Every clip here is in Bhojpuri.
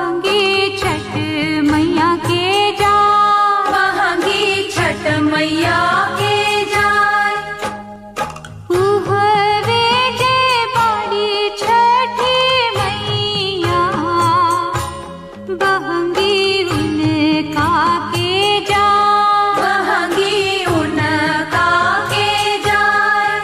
बहंगी छठ मैया के जा, बहंगी छठ मैया के जाय। उहवे जे बाड़ी छठी मैया, बहंगी उनका के जा, बहंगी उनका के जाय।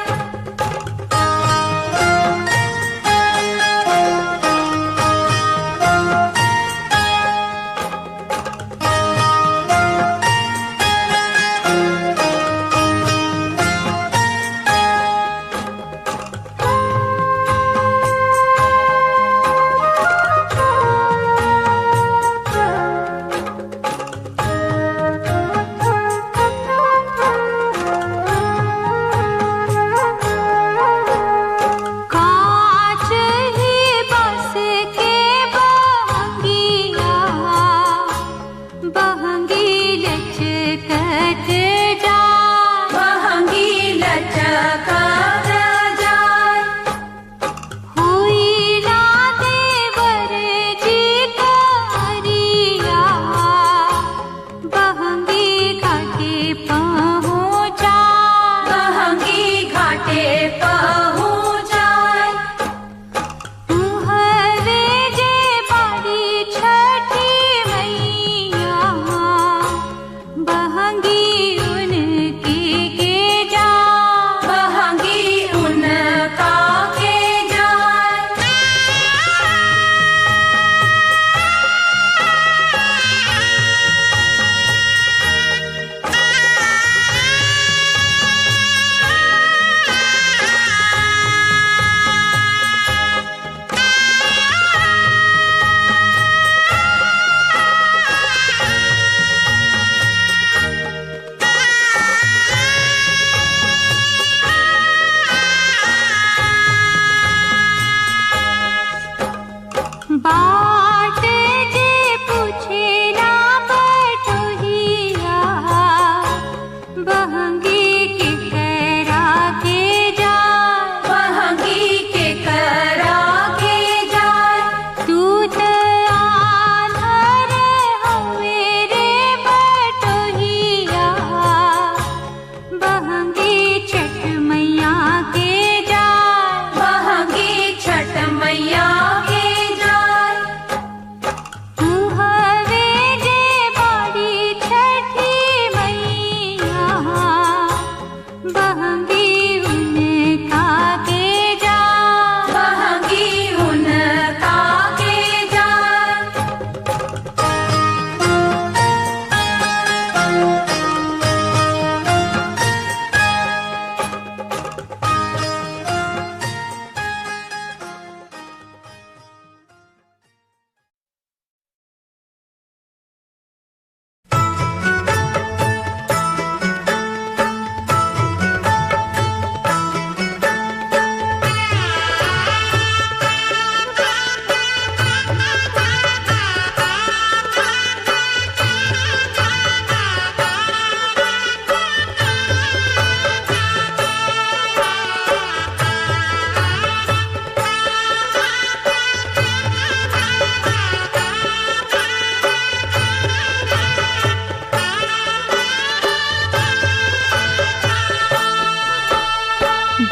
कांच ही बस के बहंगिया, बहंगी लचकत जा, बहंगी लचकत जाय। होइला देवर जी करिया, बहंगी घाटे पहुँचा, बहंगी घाटे पहुँचाय। उहवे जे बाड़ी छठी मैया, बहंगी उनके के जा, बहंगी उनका के जाय। बाट जे पूछेला बटोहिया, बहंगी के करा के जा, बहंगी के करा के जाय। तू त आन्हर हवे रे बटोहिया, बहंगी छठ मैया के जा, बहंगी छठ मैया के जाय। उहवे जे बाड़ी छठी मैया, बहंगी उनका के जा, बहंगी उनका के जाय।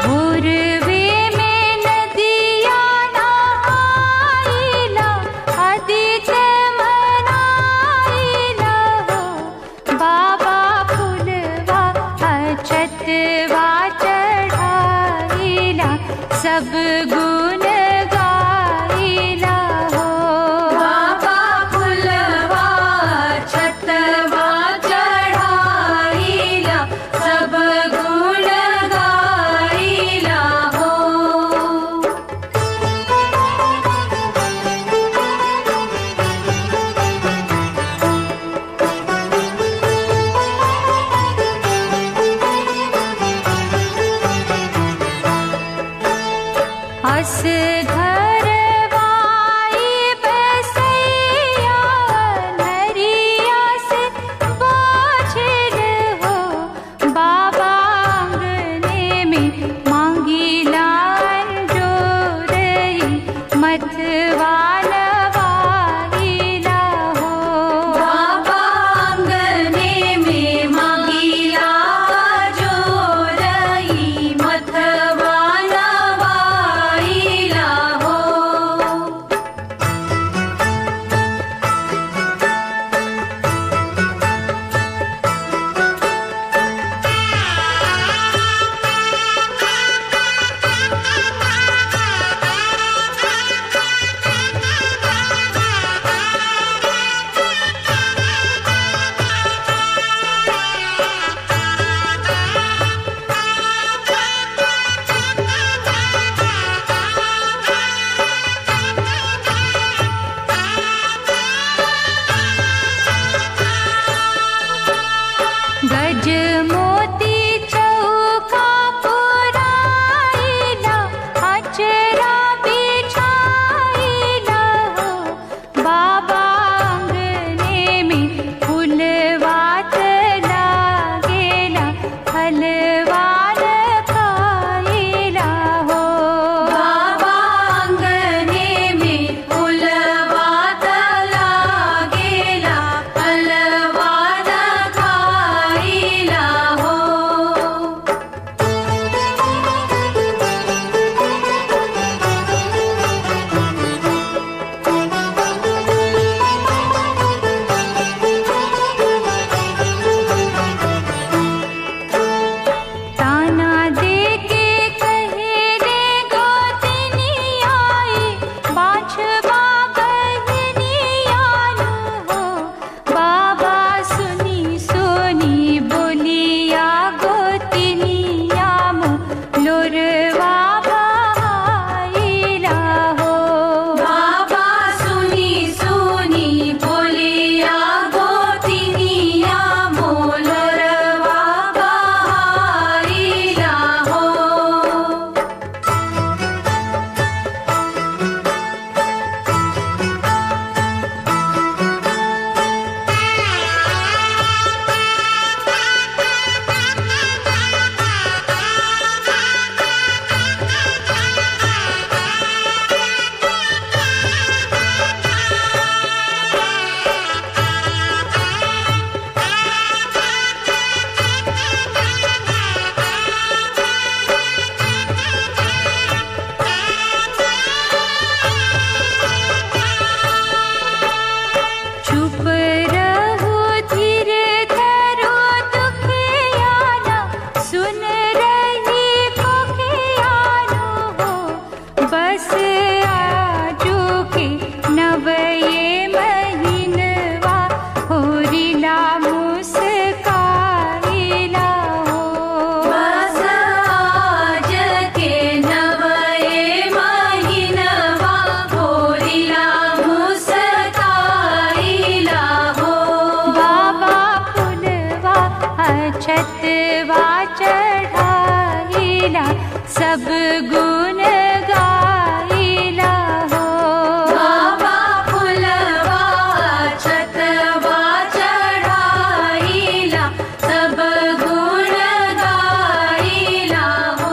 भोरवे में नदिया नहाइला, आदित्य मनाइला हो, बाबा फुलवा अछतवा चढ़ाइला, सब गुण गाइला हो। बाबा फुलवा छतवा चढ़ाइला, सब गुण गाइला हो। अस घरवाई बसैया, नरिया से बोझिल हो, बाबा आंगने में मांगी लाल जोरई, मथवा नवाइला। छतवा चढ़ाइला सब गुण गाइला हो। बाबा फुलवा छतवा चढ़ाइला सब गुण गाइला हो।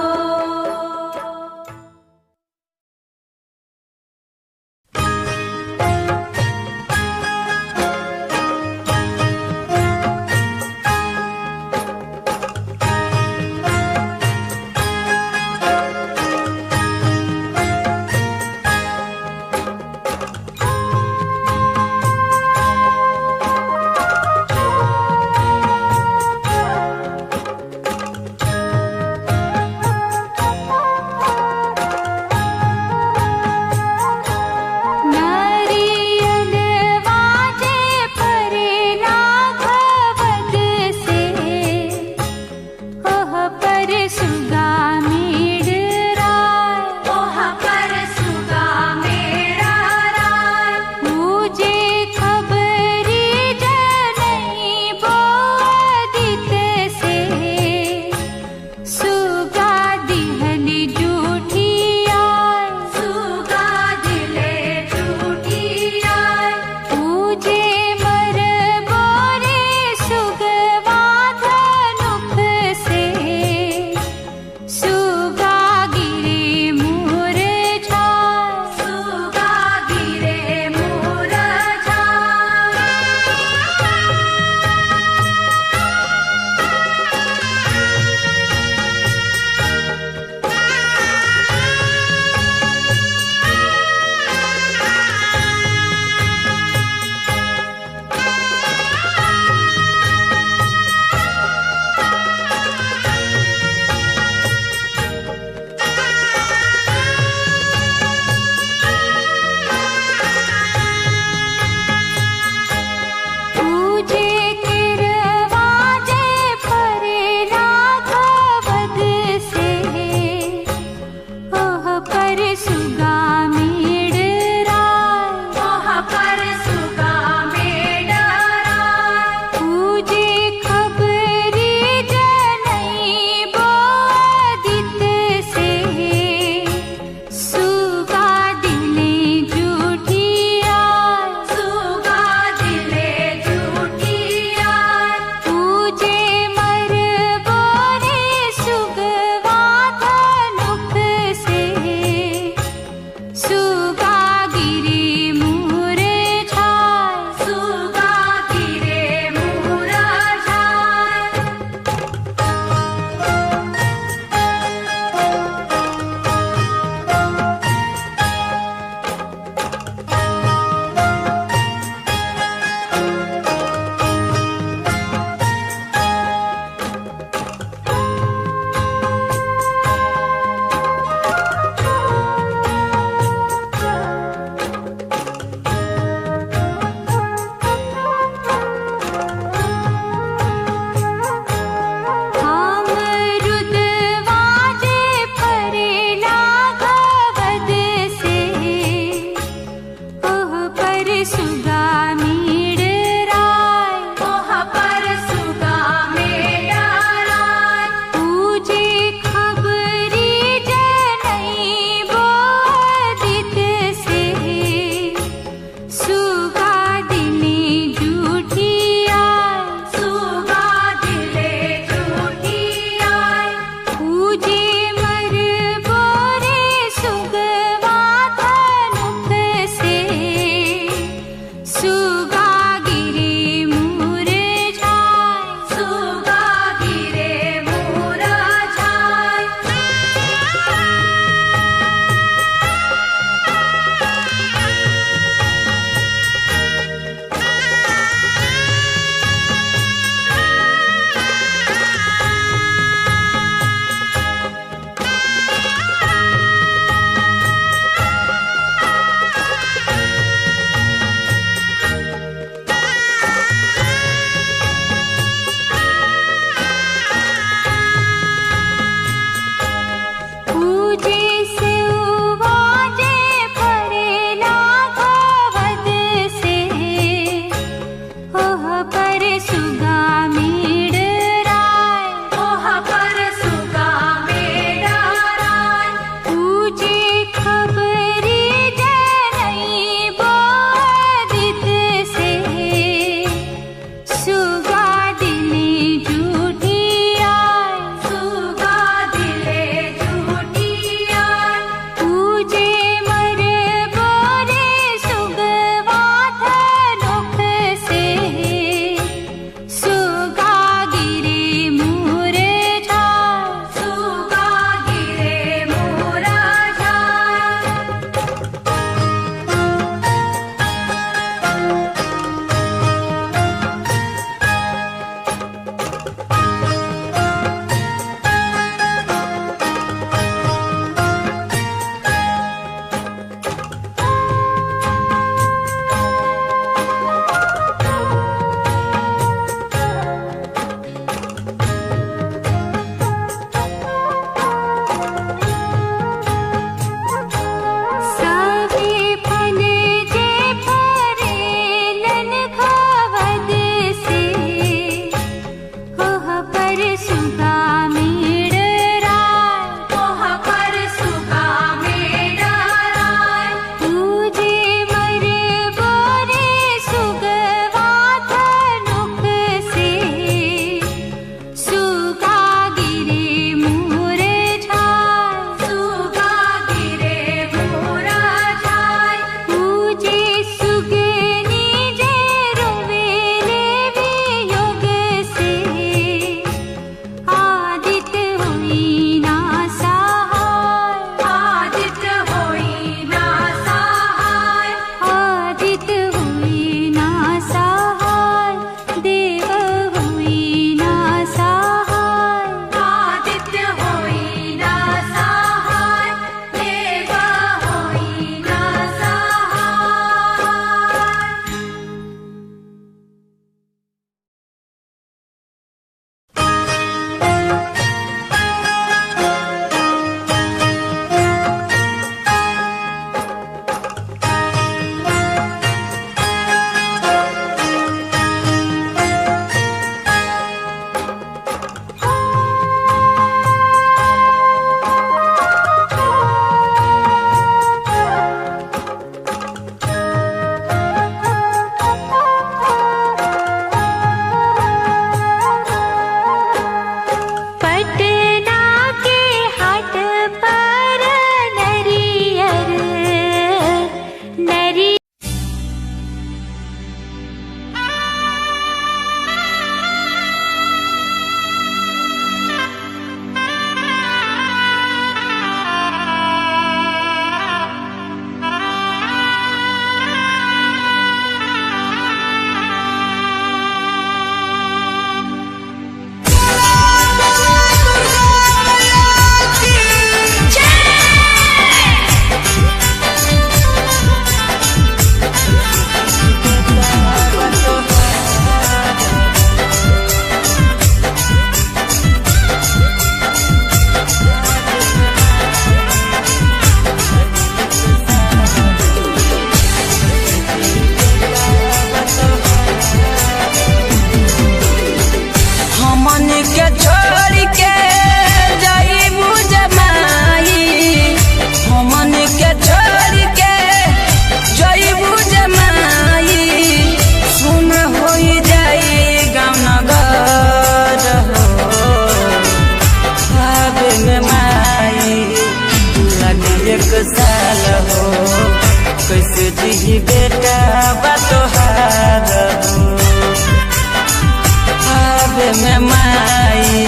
में माई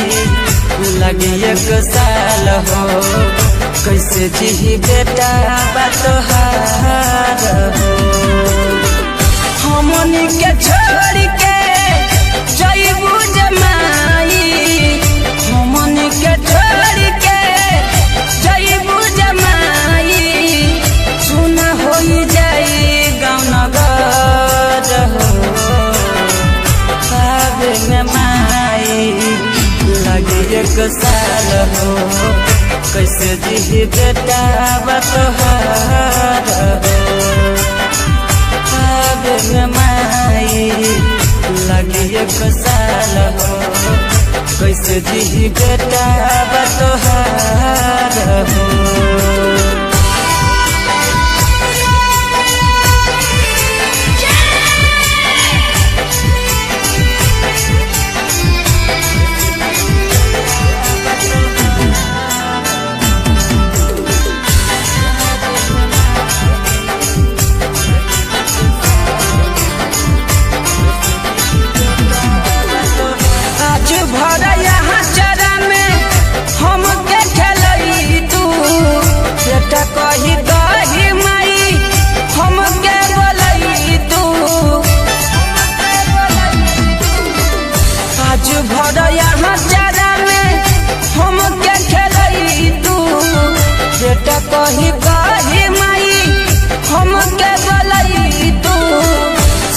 लगे एक साल हो, कैसे जी बेटा बतोहार हो। हमनी के छोड़ के जइबू जमाई, हमनी के छोड़ के जइबू जमाई, सुना होई जाई गाँव नगर हो। आवे में माई लगे एक साल हो, कैसे जी बेटा बतोहार हो। आवे में माई लगे एक साल हो, कैसे जी बेटा बतोहार हो। आज भर यहाँ चरा में हम के खेलई तू, बेटा कही दही माई हम के बोलई तू। आज भर यहाँ चरा में हम के खेलई तू, बेटा कही दही माई हम के बोलई तू।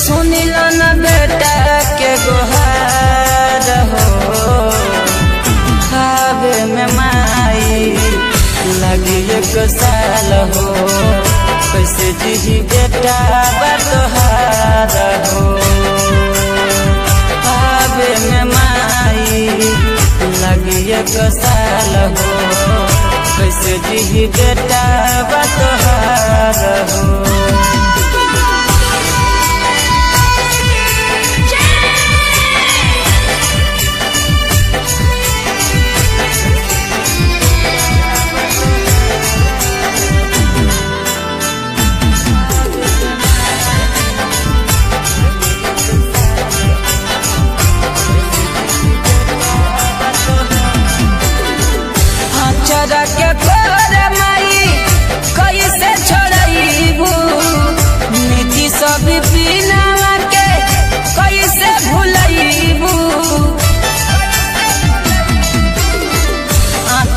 सुनिल न बेटा के गोहार हो, आवे में माई लगे एक साल हो, कैसे जी बेटा बतोहार हो। आवे में माई लगे एक साल हो, कैसे जी बेटा बतोहार हो। चरा के कोर माई कैसे छोड़बू, नीति सब पीनावा के कैसे भूलबू।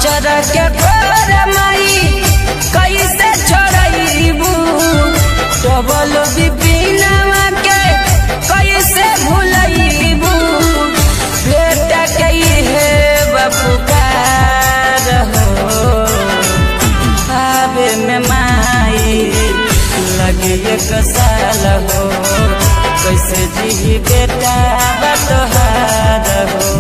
चरा के कोर माई कैसे छोड़बू, डबल बिपिनावा के कैसे भूलबू। बेटा के हे बापू हो, आवे में माई लगे एक साल हो, कैसे जी बेटा बतोहार हो।